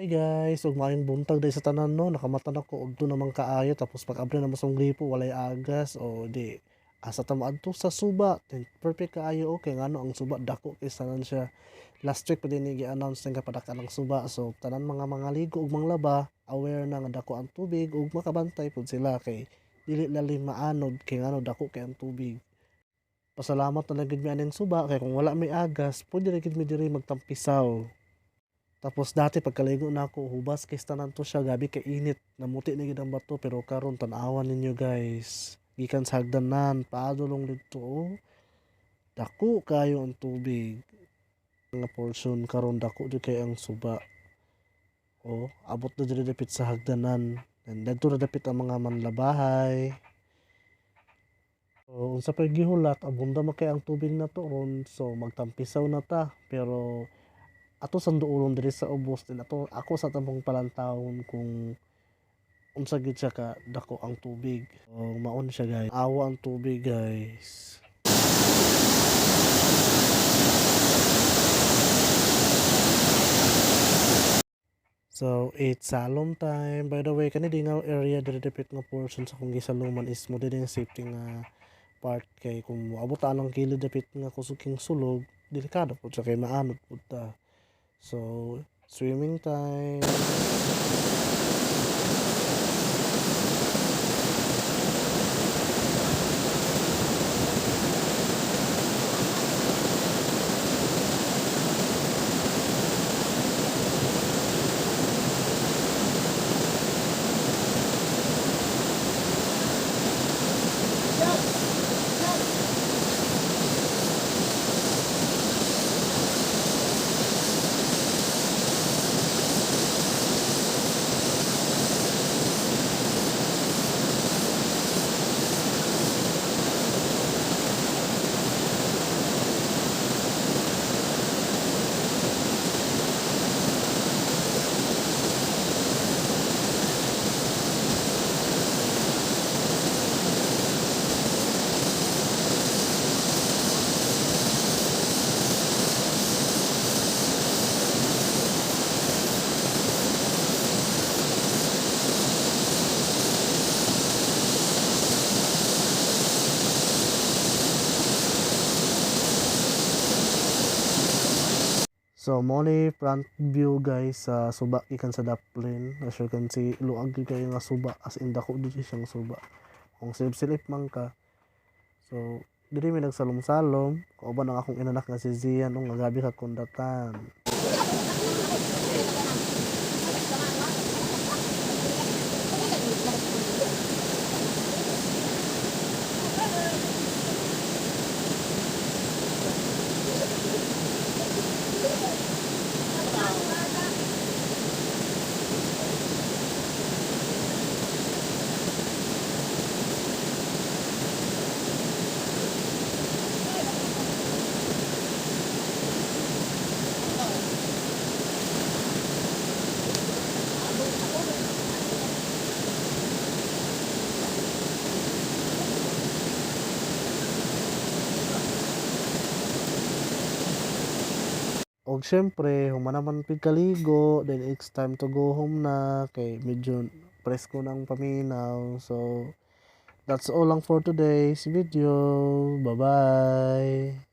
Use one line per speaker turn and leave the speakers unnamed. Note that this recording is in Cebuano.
Hi guys, ug maayong buntag day sa tanan, no. Nakamata nako udto naman kaayo, tapos pag abri naman sa gripo walay agas o di asa ta moadto sa suba. Then perfect kaayo, okay, ngano ang suba dako kay tanan siya. Last week pa din ni gi-announce nga padaka ng suba, so tanan mga mangaligo ug manglaba aware na nga dako ang tubig ug makabantay pud sila kay dili lalim maanod kay ngano dako kay ang tubig. Pasalamat na lang gid mi aning suba kay kung wala may agas, pwede ra gid mi diri magtampisaw. Tapos dati pagkaligo nako hubas kay tanan to siya, gabi kay init, namuti na gid ang bato, pero karon tan-awan ninyo guys. Gikan sa hagdanan paadulong didto, oh. Dako kayo ang tubig. Nga portion karon dako jud kay ang suba. Oh, abot na diri dapit sa hagdanan. And didto na dapit ang mga manlabahay. So unsa pay gihulat, abunda man kay ang tubig nato ron, so magtampisaw na ta, pero ato sang duolon diri sa ubos din ato ako sa atong palantawon kung unsa gid siya ka dako ang tubig. So maon siya guys. Awa ang tubig guys. So it's salom time. By the way, kani di nga area diri dapit nga portion sa akong gisaluman is mo din safety nga part kay kung moabot ta ang kilid dapit nga kusuking sulog, delikado pud siya kay maanod pud ta. So swimming time. So mo ni front view guys sa suba gikan sa Daplin. As you can see, luag gyud kayo nga suba, as in dako gyud siyang suba. Kung silip-silip man ka. So diri mi nagsalom-salom kauban ang akong inanak nga si Zian nga gabi ka kundatan. Og syempre, human naman pig kaligo, then it's time to go home na kay medyo presko ng paminaw. So that's all lang for today's video. Bye-bye.